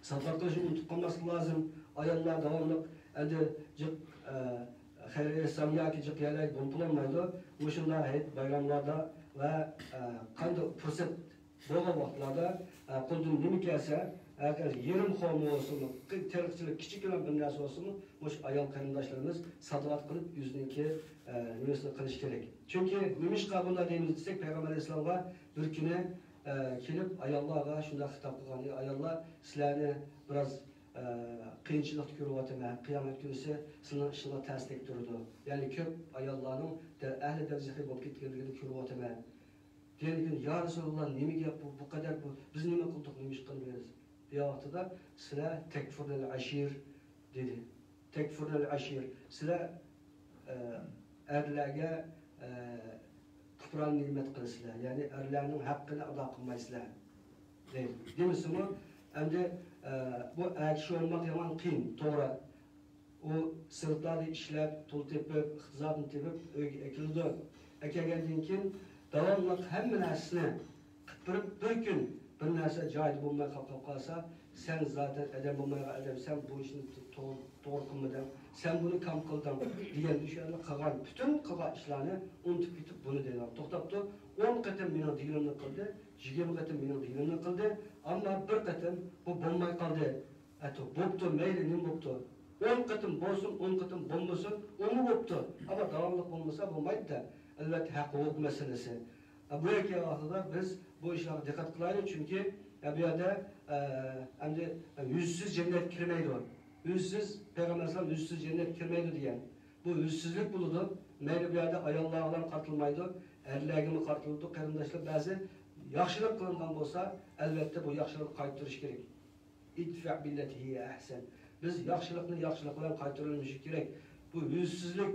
سادىقە قىلىشنى ئۇنتۇپ قالماسلىق لازىم. ئاياللار داۋاملىق ئەمدى جىق، ئە، خەير ئېھسان ياكى جىق يەرلەرگە بولۇپ بولالمايدۇ. مۇشۇنداق ھېيت بايراملاردا ۋە، ئە، قانداق پۇرسەت بولغان ۋاقىتلاردا، ئە، قولىدىن نېمە كەلسە، ئەگەر يېرىم خورما بولسىمۇ، قى-، تېرىقچىلىك كىچىككىنە بىر نەرسە بولسىمۇ، مۇشۇ ئايال قېرىنداشلىرىمىز سادىقە قىلىپ ئۆزىنىڭكى، ئە، نېمىسىنى قىلىشى كېرەك. چۈنكى نېمىشقا بۇنداق دەيمىز دېسەك، پەيغەمبەر ئەلەيھىسسالامغا بىر كۈنى ئە، كېلىپ ئاياللارغا شۇنداق خىتاب قىلغان: «ئەي ئاياللار، سىلەرنى بىراز، ئە، قىيىنچىلىقتا كۆرۈۋاتىمەن. قىيامەت كۈنىسى سىلەرنىڭ ئىشىڭلار تەستەك تۇرىدۇ. يەنى كۆپ ئاياللارنىڭ دە-، ئەھلى دەرىجىلىك بولۇپ كەتكەنلىكىنى كۆرۈۋاتىمەن.» دېگەندىكىن، «يا رەسۇلاللا، نېمە گەپ بۇ؟ بۇ قەدەر بۇ، بىز نېمە قىلدۇق، نېمە ئىش قىلدۇق؟» دېگەن ۋاقتىدا، «سىلەر تەكفۇرنەل ئەشىر» دېدى. تەكفۇرنەل ئەشىر، سىلەر، ئە، ئەرلەرگە، ئە، كۇپران نېمەت قىلىسىلەر، يەنى ئەرلەرنىڭ ھەققىنى ئادا قىلمايسىلەر، دەيدۇ. دېمىسىمۇ، ئەمدى، ئە، بۇ ئەر كىشى بولماق يامان قىيىن، توغرا. ئۇ سىرتلاردا ئىشلەپ، پۇل تېپىپ، ئىقتىسادنى تېپىپ، ئۆيگە ئەكېلىدۇ. ئەكەلگەندىن كېيىن، داۋاملىق ھەممە نەرسىسىنى بىر، بىر كۈن بىر نەرسە جايىدا بولماي قاپ، قاپ قالسا، سەن زاتەن ئادەم بولمايدىغان ئادەمسەن، بۇ ئىشنى تو-، توغرا قىلمىدىڭ، سەن بۇنى كام قىلدىڭ دېگەن، شۇ يەردە قىلغان، پۈتۈن قىلغان ئىشلارنى ئۇنتۇپ كېتىپ، بۇنى دەيدىغان. توختاپتۇ، ئون قېتىم مېنىڭ دېگىنىمنى قىلدى، يىگىرمە قېتىم مېنىڭ دېگىنىمنى قىلدى، ئەمما بىر قېتىم بۇ بولماي قالدى. ئەتۇ بوپتۇ، مەيلى نېمە بوپتۇ. ئون قېتىم بولسۇن، ئون قېتىم بولمىسۇن، ئۇمۇ بوپتۇ. ئەمما داۋاملىق بولمىسا بولمايدۇ-دە. ئەلۋەتتە، ھەق ھوقۇق مەسىلىسى. بۇ يەرگە كەلگەن ۋاقتىدا بىز بۇ ئىشلارغا دىققەت قىلايلى، چۈنكى بۇ يەردە، ئە، ئەمدى يۈزسىز جەننەتكە كىرمەيدۇ. يۈزسىز، پەيغەمبەر ئەلەيھىسسالام يۈزسىز جەننەتكە كىرمەيدۇ دېگەن. بۇ يۈزسىزلىك بولىدۇ. مەيلى بۇ يەردە ئاياللارغا قارىتىلمايدۇ، ئەرلەرگىمۇ قارىتىلىدۇ. قېرىنداشلار، بەزى ياخشىلىق قىلىنغان بولسا، ئەلۋەتتە بۇ ياخشىلىقنى قايتۇرۇش كېرەك. ئىدفەئ بىللەتى ھىيە ئەھسەن. بىز ياخشىلىقنى ياخشىلىق بىلەن قايتۇرۇۋېلىشى كېرەك. بۇ يۈزسىزلىك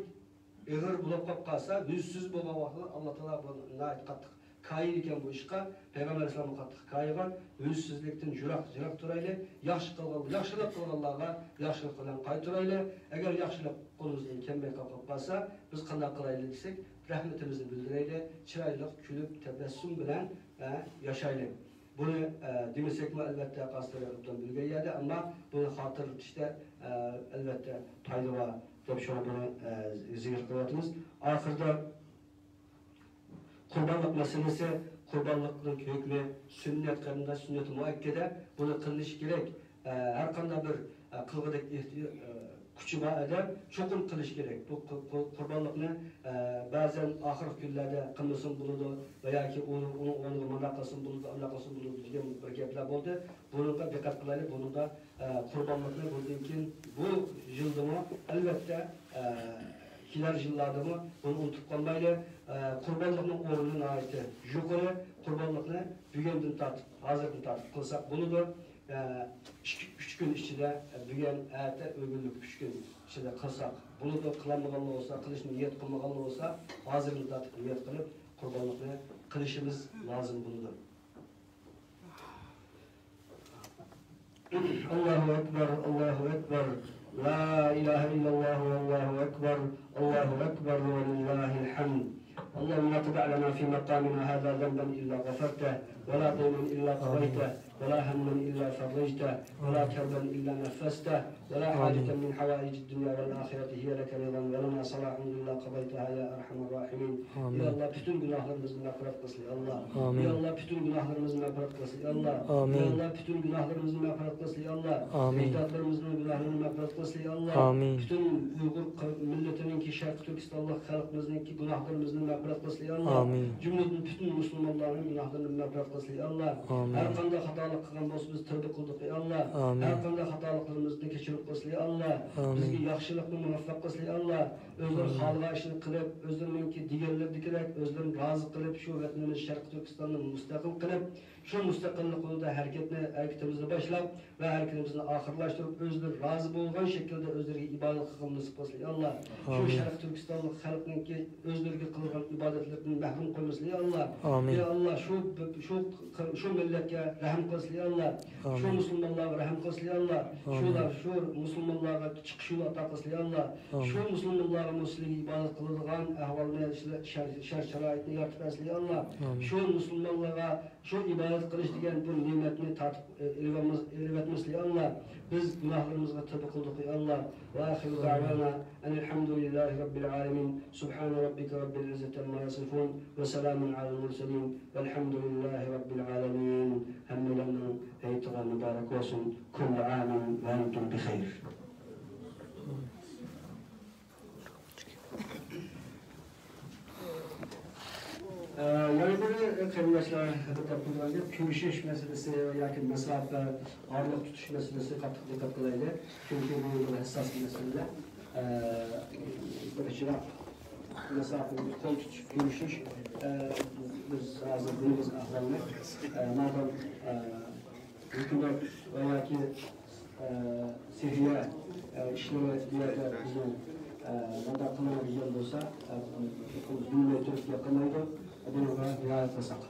ئېغىر بولۇپ قاپ قالسا، يۈزسىز بولغان ۋاقتىدا ئاللا تائالا بۇ ناھايىتى قاتتىق كايىدىكەن بۇ ئىشقا. پەيغەمبەر ئەلەيھىسسالاممۇ قاتتىق كايىغان. يۈزسىزلىكتىن يىراق، يىراق تۇرايلى. ياخشى قىلغان، ياخشىلىق قىلغانلارغا ياخشىلىق بىلەن قايتۇرايلى. ئەگەر ياخشىلىق قولىمىزدىن كەلمەي قاپ قالسا، بىز قانداق قىلايلى دېسەك، رەھمىتىمىزنى بىلدۈرەيلى. چىرايلىق كۈلۈپ، تەبەسسۇم بىلەن، ئە، ياشايلى. بۇنى، ئە، دېمىسەكمۇ، ئەلۋەتتە، قاستىرى ئوبدان بىلگەن يەردە، ئەمما بۇنى خاتىرىلىتىشتە، ئە، ئەلۋەتتە، پايدا بار دەپ شۇڭا بۇنى، ئە، زىكىر قىلىۋاتىمىز. ئاخىرىدا قۇربانلىق مەسىلىسى، قۇربانلىقنىڭ ھۆكمى سۈننەت قېرىنداش، سۈننەت مۇئەككەدە، بۇنى قىلىنىشى كېرەك. ئە، ھەر قانداق بىر، ئە، قىلغۇدەك ئېھتىيا-، ئە، كۈچى بار ئادەم چوقۇم قىلىشى كېرەك. بۇ قۇ-، قۇ-، قۇربانلىقنى، ئە، بەزەن ئاخىرقى كۈنلەردە قىلمىسىمۇ بولىدۇ ۋە ياكى ئۇنىڭ، ئۇنىڭ ئورنىغا مۇنداق قىلسىمۇ بولىدۇ، ئانداق قىلسىمۇ بولىدۇ دېگەن بىر گەپلەر بولدى. بۇنىڭغا دىققەت قىلايلى، بۇنىڭغا، ئە، قۇربانلىقنى بۇندىن كېيىن بۇ يىلدىمۇ، ئەلۋەتتە، ئە، كېلەر يىللاردىمۇ بۇنى ئۇنتۇپ قالمايلى. ئە، قۇربانلىقنىڭ ئورنى ناھايىتى يۇقىرى. قۇربانلىقنى بۈگۈندىن تارتىپ، ھازىردىن تارتىپ قىلساق بولىدۇ. ئىككى، ئۈچ كۈن ئىچىدە، بۈگۈن، ئەتە، ئۆگۈنلۈك ئۈچ كۈن ئىچىدە قىلساق بولىدۇ. قىلالمىغانلار بولسا، قىلىشنى نىيەت قىلمىغانلار بولسا، ھازىردىن تارتىپ نىيەت قىلىپ، قۇربانلىقنى قىلىشىمىز لازىم بولىدۇ. الله أكبر، الله أكبر، لا إله إلا الله، والله أكبر، الله أكبر ولله الحمد. اللهم لا تدع لنا في مقامنا هذا ذنبا إلا غفرته، ولا دينا إلا قضيته، ولا هما إلا فرجته، ولا كربا إلا نفسته، ولا حاجة من حوائج الدنيا والآخرة هي لك رضا ولنا صلاح إلا قضيتها يا أرحم الراحمين. يا الله، بۈتۈن گۇناھلىرىمىزنى مەغپىرەت قىلسىلى، يا الله. يا الله، بۈتۈن گۇناھلىرىمىزنى مەغپىرەت قىلسىلى، يا الله. يا الله، بۈتۈن گۇناھلىرىمىزنى مەغپىرەت قىلسىلى، يا الله. ئەجدادلىرىمىزنىڭ گۇناھلىرىنى مەغپىرەت قىلسىلى، يا الله. بۈتۈن ئۇيغۇر قەۋ-، مىللىتىنىڭكى، شەرقىي تۈركىستانلىق خەلقىمىزنىڭكى گۇناھلىرىمىزنى مەغپىرەت قىلسىلى، يا الله. جۈملىدىن پۈتۈن مۇسۇلمانلارنىڭ گۇناھلىرىنى مەغپىرەت قىلسىلى، يا الله. ھەر قانداق خاتالىق قىلغان بولسا، بىز تەۋبە قىلدۇق، يا الله. ھەر قانداق خاتالىقلىرىمىزنى كەچۈرۈم قىلسىلى، يا الله. بىزگە ياخشىلىقنى مۇۋەپپەق قىلسىلى، يا الله. ئۆزلىرى خالىغان ئىشنى قىلىپ، ئۆزلىرىنىڭكى دېگەنلىرىدىكىدەك ئۆزلىرىنى رازى قىلىپ، شۇ ۋەتىنىمىز شەرقىي تۈركىستاننى مۇستەقىل قىلىپ، شۇ مۇستەقىللىق يولىدا ھەرىكەتنى، ھەرىكىتىمىزنى باشلاپ ۋە ھەرىكىتىمىزنى ئاخىرلاشتۇرۇپ، ئۆزلىرى رازى بولغان شەكىلدە ئۆزلىرىگە ئىبادەت قىلغىنى نېسىپ قىلسۇن، يا ئاللا. شۇ شەرقىي تۈركىستانلىق خەلقنىڭكى ئۆزلىرىگە قىلغان ئىبادەتلىرىدىن مەھرۇم قويمىسۇن، يا ئاللا. يا ئاللا، شۇ، شۇ، شۇ مىللەتكە رەھىم قىلسۇن، يا ئاللا. شۇ مۇسۇلمانلارغا رەھىم قىلسۇن، يا ئاللا. شۇلار، شۇ مۇسۇلمانلارغا چىقىش يولى ئاتا قىلسۇن، يا ئاللا. شۇ مۇسۇلمانلارغا مۇسلىمگە ئىبادەت قىلىدىغان ئەھۋالنى، شەر-، شەرت-شارائىتنى يارىتىپ بەرسىلە، يا ئاللا. شۇ مۇسۇلمانلارغا شۇ ئىبادەت قىلىش دېگەن بۇ نېمەتنى تارتىپ، ئېلىۋالماس-، ئېلىۋەتمىسىلە، يا ئاللا. بىز گۇناھلىرىمىزغا تەۋبە قىلدۇق، يا ئاللا. وآخر دعوانا أن الحمد لله رب العالمين. سبحان ربك رب العزة عما يصفون. وسلام على المرسلين. والحمد لله رب العالمين. ھەممىلەرنىڭ ھېيتىغا مۇبارەك بولسۇن. كل عام وأنتم بخير. ئە، يەنە بىر قېرىنداشلار دەپ قويغان گەپ، كۆرۈشۈش مەسىلىسى ياكى مەساپە، ئارىلىق تۇتۇش مەسىلىسى قاتتىق دىققەت قىلايلى. چۈنكى بۇ بىر ھەسساس مەسىلىلەر. ئە، بىر يىراق مەساپىدىن قول تۇتۇش، كۆرۈشۈش، ئە، بىز ھازىر بىلىمىز ئەھۋالنى. ئە، مادام، ئە، ھۆكۈمەت ۋە ياكى، ئە، سېھىيە، ئە، ئىشلىرى بۇ يەردە بىزنىڭ، ئە، مۇنداق قىلىڭ دېگەن بولسا، ئە، بىلمەي تۇرۇپ گەپ قىلمايدۇ. بۇنىڭغا رىئايە قىلساق.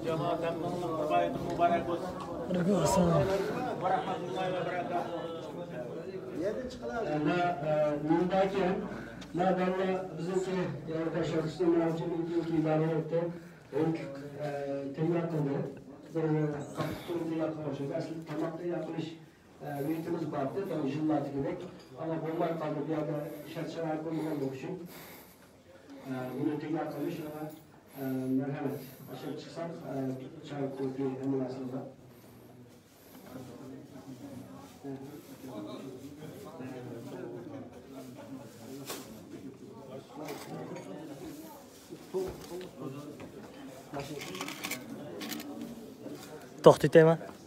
جامائەت ھەممىڭلارغا مۇبارەك بولسۇن. ئەلەيكۇم ئەسسالام. ۋە رەھمەتۇللاھى ۋە بەرەكاتۇھۇ. ئە، مۇ-، ئە، مۇنداكەن، مۇ بالىلار بىزنىڭكى ياۋروپا شەرقىي مۇھاجىرىنىڭكى ئىدارىلىرى ئە، تەييار قىلدى. بىر قاتتىق تۇرۇپ تەييار قىلغان ئوخشايدۇ. ئەسلى تاماق تەييار قىلىش، ئە، نىيىتىمىز بار ئىدى، بۇ يىللاردىكىدەك. ئەمما بولماي قالدى. بۇ يەردە شەرت-شارائىت بولمىغانلىقى ئۈچۈن، ئە، بۇنى تەييار قىلىش، ئە، مەرھەمەت. ئاشۇ چىقساق، ئە، چاي، كوفې، ھەممە نەرسىمىز بار. توختىتايمەن.